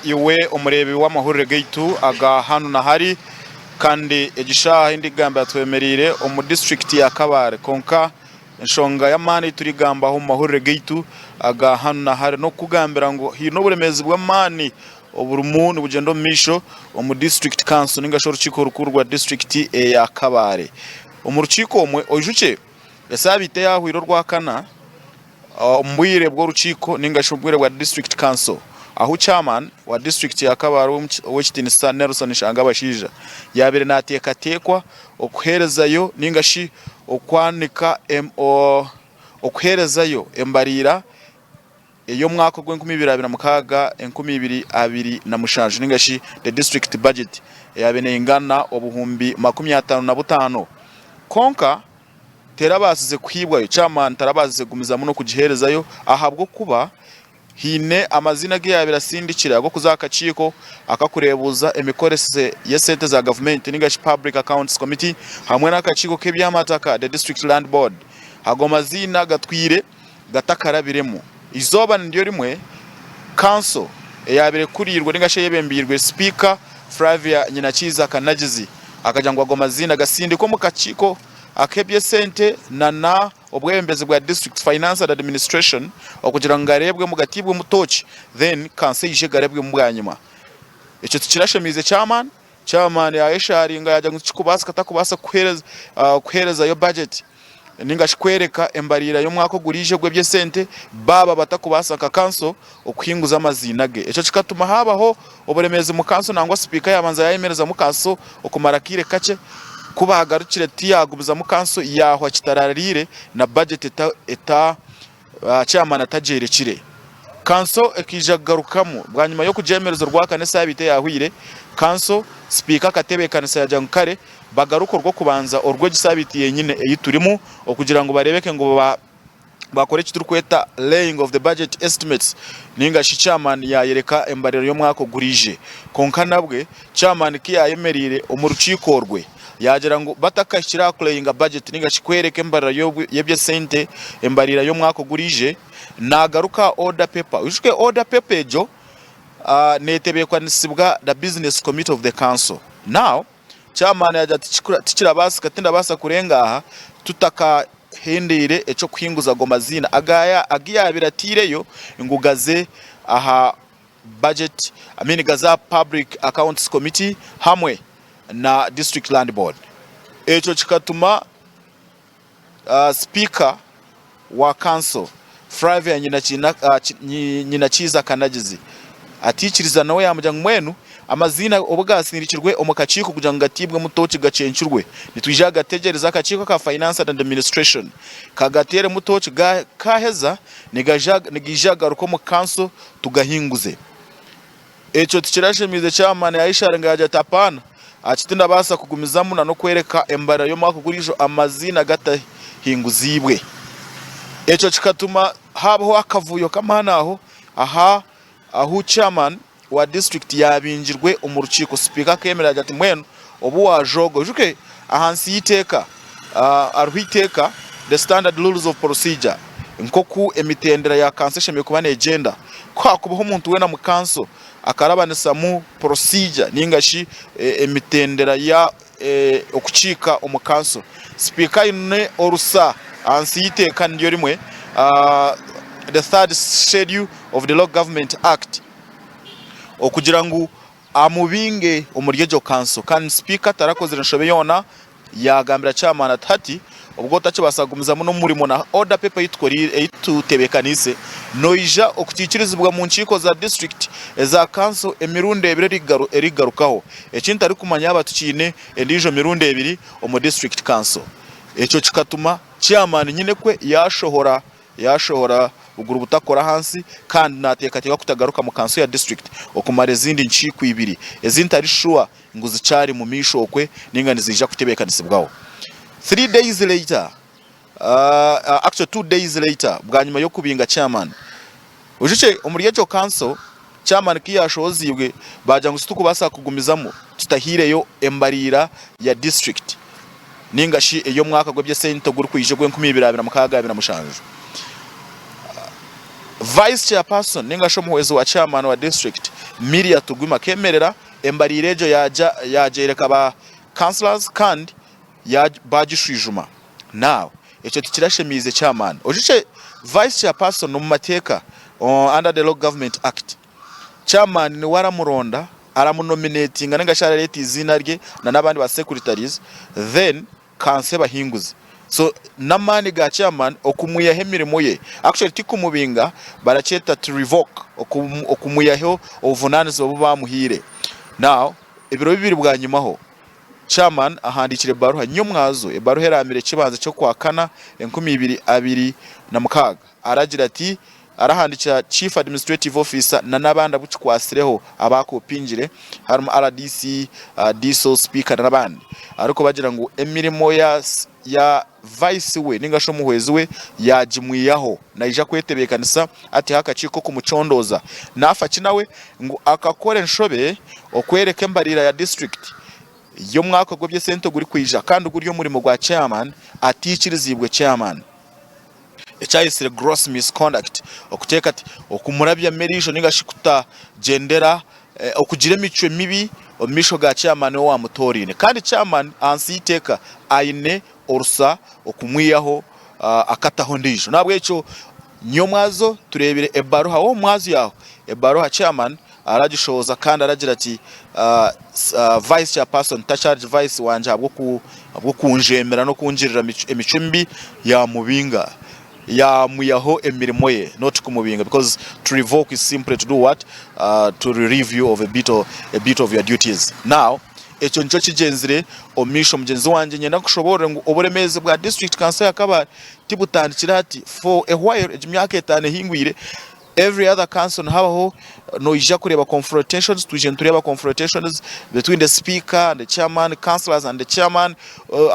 iwe omureebi w'amahurire gaitu aga hanu na hari kandi egi shaaha ei ndikugambira twemereire omu disiturikiti ya Kabale kwonka enshonga y'amaani ei turigambaho omu mahurire gaitu aga hanu na hari n'okukugambira ngu haine oburemeezi bw'amaani oburimu nibugyenda omu maisho omu disiturikiti kanso ninga shi orukiiko orukuru rwa disiturikiti eya Kabale. Omu rukiiko omwe oijukye esaabiiti eyahweire orwakana, Omu bwire bw'orukiiko ninga shi obwire bwa District Council ahu Chairman wa disiturikiti ya Kabale Owekitinisa Nelson Nshangabashaija yaabaire naateekateekwa okuheerezayo ninga shi okwanika okuheerezayo embariira ey'omwaka ogw'enkumi ibiri 26 2027 ninga shi the District Budget eyaabaire neingana obuhumbi 55 kwonka terabaasize kuhiibwayo, chairman tarabaasize kugumizamu n'okugiheerezayo ahabw'okuba haine amaziina agu yaabaire asindikire ag'okuza aha kakiiko akakureebuuza emikoreseze y'esente za gavumenti ninga shi Public Accounts Committee hamwe n'akakiiko k'eby'amataka, the District Land Board. Ago maziina gatwire gatakarabiremu. Eizooba niryo rimwe, kanso eyaabaire ekuriirwe ninga shi eyebembeirwe Sipiika Flavia Nyinakiiza Kanagizi akagira ngu ago maziina gasindikwe omu kakiiko ak'eby'esente nana obwebembezi bwa District Finance and Administration okugira ngu gareebwemu gatiibwemu tooki then kanso eije egareebwemu bwanyima. Ekyo tikirashemeize Chairman, Chairman yayesharinga yagira ngu tikikubaasika takubaasa kuheerezayo budget ninga shi kwereka embariira y'omwaka oguriija ogw'eby'esente baaba batakubaasa nka kanso okuhinguza amaziina ge. Ekyo kikatuma haabaho oburemeezi omu kanso nangwa sipiika yaabanza yaayemerezamu kanso okumara akaire kakye. Ku baagarukire tiyaagumizamu kanso yaahwa kitarariire na bajeti eta eta chairman atagyerekire. Kanso ekaija kugarukamu bwanyima y'okugyemereza orwakana esaabiiti eyaahweire. Kanso, sipiika akatebeekanisa yaagira ngu kare bagaruke orw'okubanza orw'egi saabiiti yenyine ei turimu okugira ngu bareebeke ngu ba bakora eki turikweta laying of the budget estimates ninga shi chairman yayereka embariro y'omwaka oguriije. Kwonka nabwe chairman ku yayemereire omu rukiiko orwe yagira ngu batakahikire aha kulayinga budget ninga shi kwereka embariro y'eby'esente embarira y'omwaka oguriije nagaruka aha order paper. Oijuke order paper egyo netebeekanisibwa the business committee of the council. Now Chairman yaagira ati, Tikirabaasika, tindabaasa kurenga aha tutakahendeire eky'okuhinguza ago maziina agu yaabaire ataireyo ngu gaze aha budget, I mean gaze aha Public Accounts Committee hamwe na District Land Board. Ekyo kikatuma Sipiika wa kanso, Flavia Nyinakiiza Kanagizi ataikiriza nawe yaamugira ngu mbwenu amaziina obu gaasindikirwe omu kakiiko kugira ngu gatiibwemu tooki gacencurwe, nitwija kugategyereza akakiiko aka Finance and Administration kagateeremu tooki kaaheza nigaija kugaruka omu kanso tugahinguze. Ekyo tikirashemeize chairman yayesharinga yagira ati apaana, ati tindabaasa kugumizamu na n'okwereka embarira y'omwaka oguriijo amaziina gatahinguziibwe. Ekyo kikatuma haabaho akavuyo k'amaani aho aha ahu chairman wa district yaabingirwe omu rukiiko. Sipiika akeemerera yagira ati mbwenu obu waajooga oijuke ahansi y'eiteeka hariho eiteeka the standard rules of procedure nk'oku emitendera ya kanso eshemereire kuba neegyenda. Ku haakubaho omuntu weena omu kanso akarabanisamu procedure ninga shi emitendera ya okukiika omu kanso, sipiika aine orusa ahansi y'eiteeka niryo rimwe the third schedule of the Local Government Act okugira ngu amubinge omuri egyo kanso kandi sipiika tarakozire nshobe yoona yaagambira chairman ati hati obwo otakibaasa kugumizamu n'omurimo na order paper ei tutebeekaniise noija okutiikirizibwa mu nkiiko za district eza kanso emirundi ebiri erikugarukaho eki ntarikumanya yaaba tukiine endiijo mirundi ebiri omu district council ekyo kikatuma chairman nyinekwe yaashohora Yaashohora buguru butakora ahansi kandi naateekateeka kutagaruka mu kanso ya disiturikiti okumara ezindi nkiiko ibiri ezi ntari shuwa ngu zikyari mu maisho okwe ninga niziija kutebeekanisibwaho. 3 days later, actually 2 days later bwanyima y'okubinga chairman, oijukye omuri egyo kanso chairman ku yaashohoziibwe baagira ngu titukubaasa kugumizamu tutahaireyo embariira ya disiturikiti. Ninga shi ey'omwaka gw'eby'esente ogurikwija ogw'enkumi ibiri abiri na mukaaga abiri na mushanju. Vice Chairperson ninga shi omuhwezi wa Chairman wa district Miria Tugwima akemerera embariira egyo yagyereka ba councillors kandi bagishwijuma. Now ekyo tikirashemiize Chairman. Ojukye Vice Chairperson omu mateeka under the Local Government Act, Chairman niwe aramuronda, aramunominatinga ninga shi arareeta eiziina rye na n'abandi ba secretaries then Kanso ebahinguze. So n'amaani ga chairman okumwihaho emirimo ye. Actually tikumubinga barakyeta to revoke okumwihaho obuvunanizibwa obu bamuhaire. Now ebiro bibiri bwanyimaho chairman ahandiikire ebaruha nyomwazo, ebaruha eraamire ekibanza ky'okwakana 2026 aragira ati, Arahandikira Chief Administrative Officer na n'abandi abu kikwatsireho abaakopingire harimu rdc, DISO, Sipiika na n'abandi arikubagira ngu emirimo ya ya Vice we ninga shi omuhwezi we yaagimwihaho naija kwetebeekanisa ateho akakiiko k'okumucondooza. Naafa ki nawe ngu akakora enshobe okworeka embariira ya disiturikiti y'omwaka gw'eby'esente ogurikwija kandi guri omurimo gwa Chairman ataikiriziibwe Chairman. Ekyayetsire gross misconduct, okuteeka ati okumurabyamu eriisho ninga shi kutagyendera okugira emicwe mibi omu maisho ga chairman owaamutoraine. Kandi chairman ahansi y'eiteeka aine orusa okumwihaho akataho ondiijo. N'ahabw'ekyo nyomwazo tureebire ebaruha w'omumwazyo aho ebaruha chairman aragishohoza kandi aragira ati vice chairperson tacharge vice wangye ahabw'okunjeemera n'okungirira emicwe mibi yamubinga yamwihaho emirimo ye not kumubinga because to revoke is simply to do what to relieve you of a bit of, a bit of your duties now ekyo nikyo kigyenzire omu maisho mugyenzi wangye nyenda nkushoboorore ngu oburemeezi bwa district council ya Kabale tibutandikire hati for a while egi myaka etaano ehingwire Every other council nihabaho noija kureeba confrontations, twije nitureeba confrontations between the speaker and the chairman, councillors and the chairman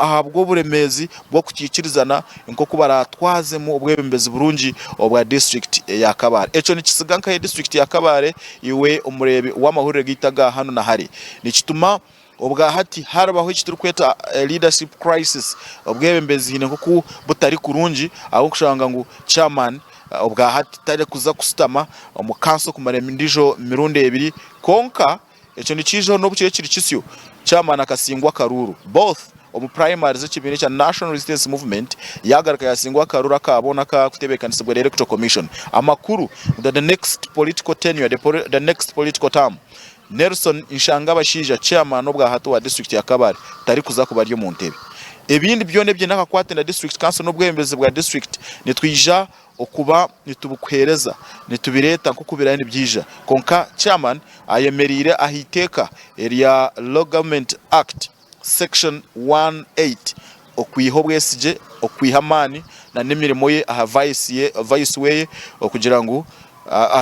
ahabw'oburemeezi bw'okutaikirizana nk'oku baratwazemu obwebembezi burungi obwa district ya Kabale. Ekyo nikitsiga nkahe district ya Kabale iwe omureebi w'amahurire gaitu aga hanu na hari? Nikituma Obwa hati haribaho eki turikweta leadership crisis, obwebembezi haine nk'oku butari kurungi ahabw'okushanga ngu chairman obwa hati tarikuza kushutama omu council kumara endiijo mirundi ebiri kwonka ekyo nikiijaho n'obu kiriba kiri kisyo chairman akasingwa akaruuru both omu primaries z'ekibiina ekya National Resistance Movement yagaruka yasingwa akaruuru aka boona akakutebeekanisibwa Electoral Commission. Amakuru ngu the next political tenure, the next political term Nelson Nshangabashaija Chairman obwahati owa disiturikiti ya Kabale tarikuza kuba ari omu ntebe. Ebindi byona ebiine akakwate na disiturikiti kanso n'obwebembezi bwa disiturikiti nitwija okuba nitubukuheereza nitubireeta nk'oku biraabe nibyija kwonka Chairman ayemereire aha iteeka erya Local Government Act Section 18 okwiha obwesigye, okwiha amaani na n'emirimo ye aha vice weye okugira ngu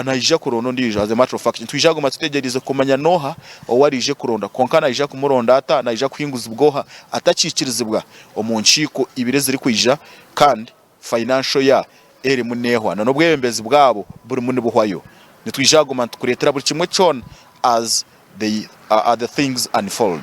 naija kuronda ondiijo. As a matter of fact nitwija kuguma tutegyereize kumanya n'oha ou araije kuronda kwonka naija kumuronda ata, naija kuhinguzibwa oha atakiikirizibwa omu nkiiko ibiri ezirikwija kandi financial year erimu neehwa na n'obwebembezi bwabo burimu nibuhwayo. Nitwija kuguma nitukureetera buri kimwe kyona as the things unfold.